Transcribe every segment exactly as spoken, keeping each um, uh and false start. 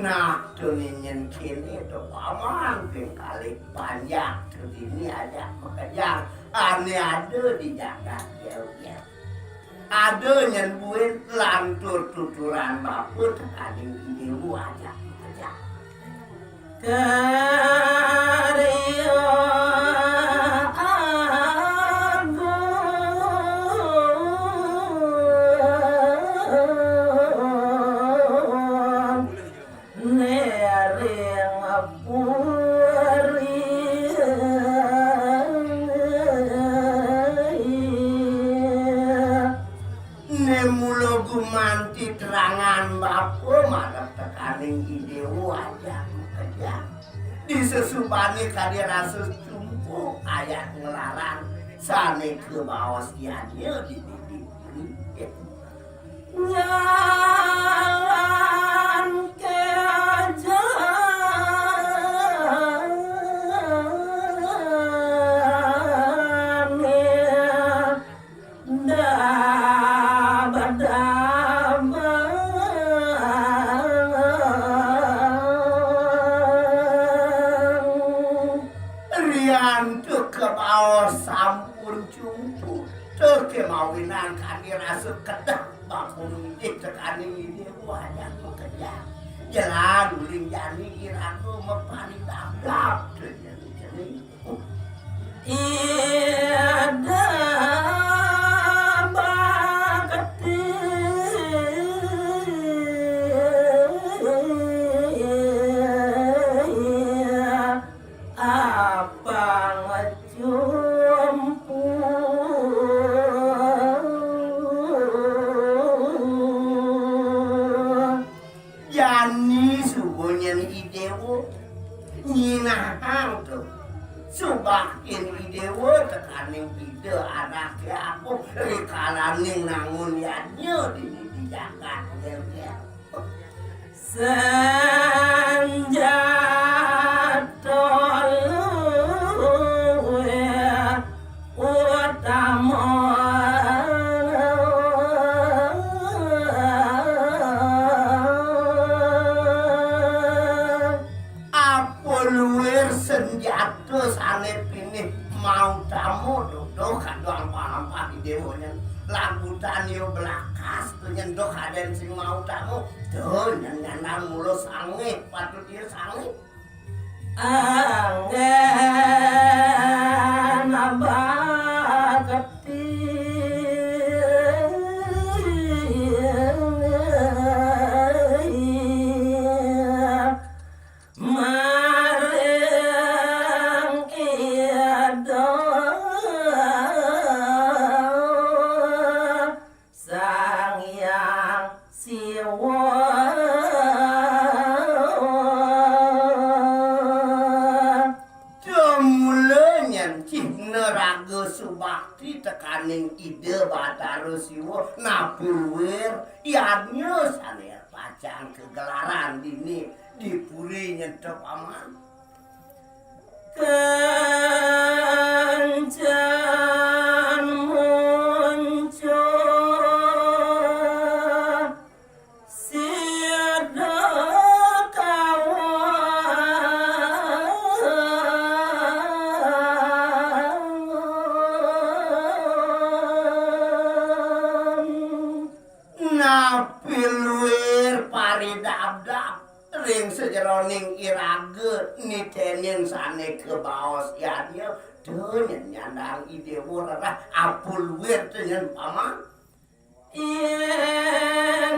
Nah, tu ninyen kini tu paman ping kali panjak tu dini aja makejang. Ane ada di jagat jauh-jauh. Ada nyen buin lantur tuturan bapa tekaning Ide Wu aja makejang. Karya agung nering puri. Ne mula gumanti terangan bapa marep tekaning Ide Wu aja makejang. Di sesubane kadi rasa cumpu ayat nglarang sane kabaos yadnya di didi. Jalan kejane daba-daba. Riantuk kabaos sampun cumpu, tur kemawinan kadi rasa kedah bapa ngidih tekaning Ide Wu aja makejang. Jelan uling jani iraga maparidabdab, tu jani-jani. Ida bakti apang cumpu. Jani suba nyen Ide Wu nyinahang tu subaktin Ide Wu tekaning Ida Anake Agung rikalaning nangun yadnya dini di jagat Gelgel. Sanjata luwih utama. Apa luwih sanjata sane pinih mautama, duduh kadu ampah-ampah Ide Wu nyen. Lagutan ya belakas tu nyen, duh kaden sing mautama. Duh, nyen nyandang mula sangih, patut ya sangih. Anggen bakti maring Ida Sang Hyang Siwa. Tumula nyen cihna raga subakti tekaning Ida Batara Siwa, napi luir yadnya sane pacang kagelaran dini di puri nyen to, Paman. Kencan muncuh sida kawan. Napi luir paridabdab ring sajeroning iraga nitenin sane kabaos yadnya, to nyen nyandang Ida Wu rereh, apa luir to nyen, Paman? Yen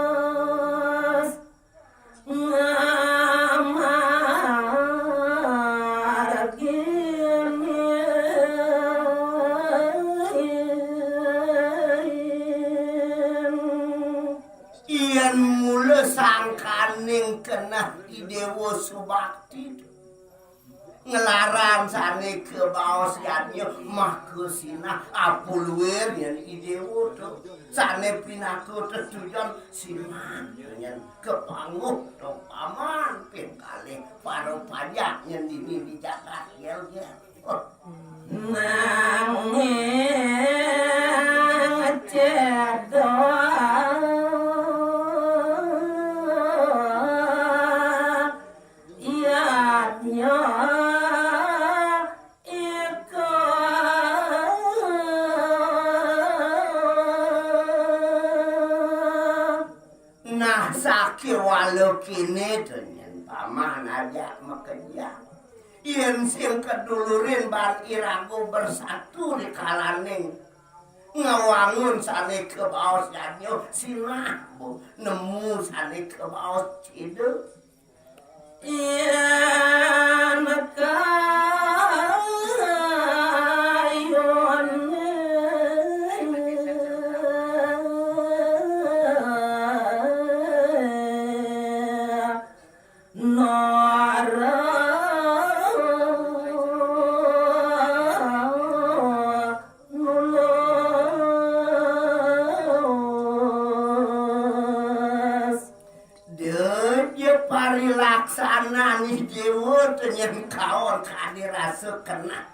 nulus ngamah Déwa subakti. Nglarang sané kabaos yadnya maka sinah apuluir yén I Déwa to. Sané pinaka tetujon sinah yén kapanguh to paman ping kalih para pajak yén dini di jagat yel-yel. Nanging cedok yadnya iko. Nah, sakéwala kéné to nyén paman ajak makejang. Yén sing kadulurin baan iraga bersatu rikalaning ngawangun sané kabaos yadnya sinah, Bu, nemu sané kabaos cida. Yén kayun nara nulus. Deja parilaksanan I Déwa to nyén kaon kadi rasa keneh.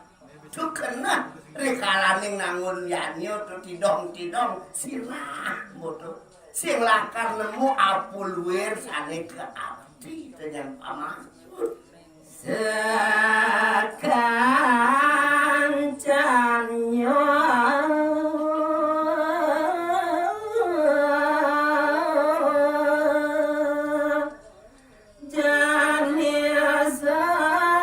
To keneh rikalaning nangun yadnya to tidong-tidong sinah, Bu, to. Sing lakar nemu apuluir sané kaabdi to nyén paman. Sakancan nyawa jani sarata.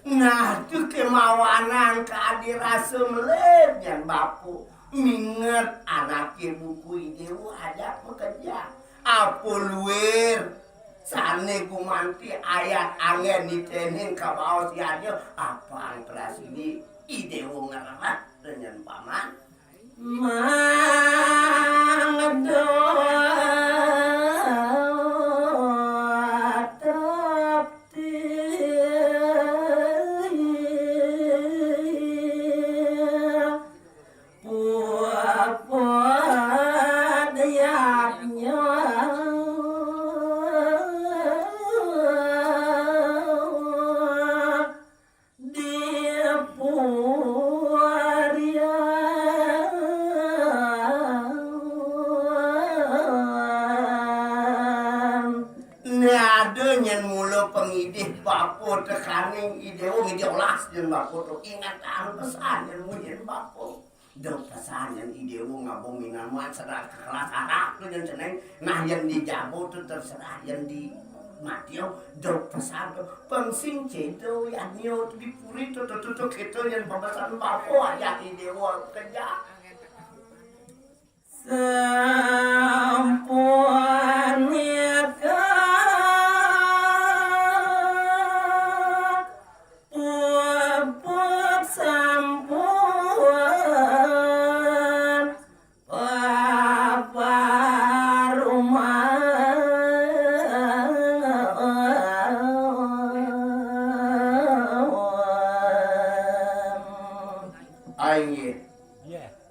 Nah, tu kémawanan kadi rasa melih nyén bapa. Minget anaké buku I Déwa ajak makejang. Apa luir sané gumanti ayat anggén nitenin kabaos yadnya apang prasidi I Déwa ngrereh nyén paman. Mangda trepti. Puput yadnya dipurian. Né ada nyén mula pangidih bapa tekaning I Déwa ngidih olas nyén bapa to ingetang pesan nyén munyin bapa. Duk pesan nyén I Déwa ngaba minan maan sedeng kekelas arak to nyén ceneng. Nah, yén di jaba to terserah, yén di madia duk pesan to. Pang sing céda yadnya di puri to, to, to, to, kéto nyén pepesan bapa ajak I Déwa kejang. Sampun nika puput sampun paparuman. Inggih.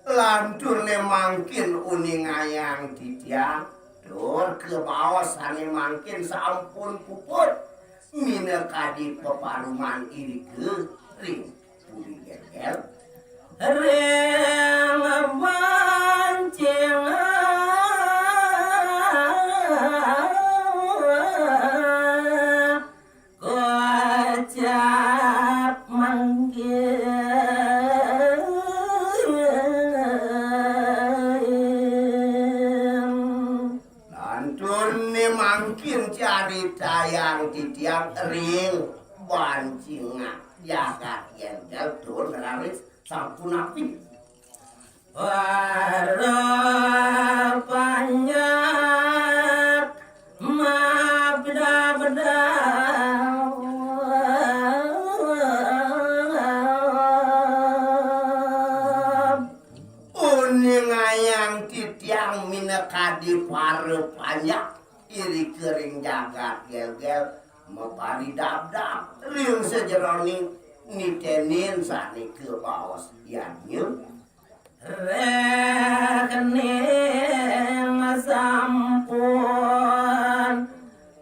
Lanturné mangkin uningayang titiang, tur kabaos sané mangkin sampun puput minakadi peparuman irika ring puri Gégél. Ring pancingan kocap mangkin. Lanturné mangkin caritayang titiang ring bancingan jagat Gégél tur raris sapunapi. Para panjak mabda-bda. Titiang minakadi para panjak, iri kering jagat gelgel, mapari dabdab ring sajeroning nitenin sané kabaos yadnya. Rekening sampun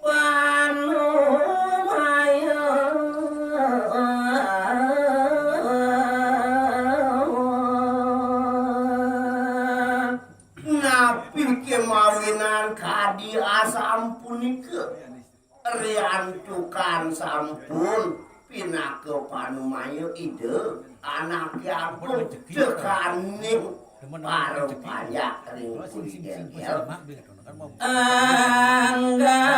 panumaya. Napi kemawinan kadi asampunika? Riantukan sampun pinaka panumaya Ida, Anaké Agung, tekaning para panjak ring puri gelgel. Anggara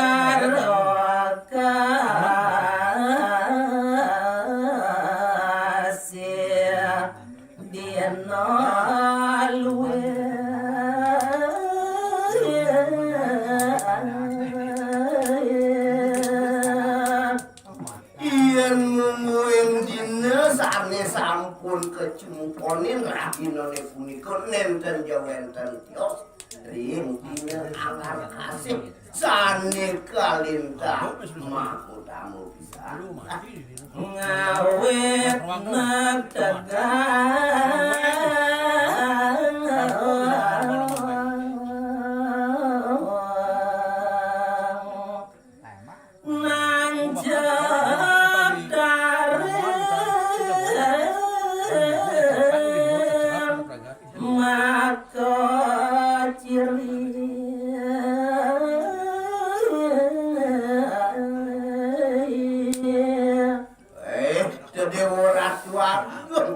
kasih dina luwih. Yén mungguing dina sané sampun kacungkonin, rahinané punika nénten ja wénten tios ring dina anggar kasih sané kalintang mahutama pisan. Ngawit negtegang nancep taring maka ciri. Eh, Déwa Ratu Agung.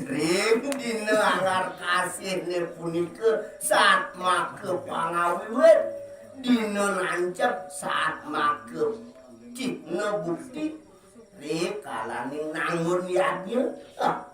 Ring dina anggar kasihné punika satmaka pangawiwit, dina nancep satmaka cihna bukti, rikalaning nangun yadnya. Ah,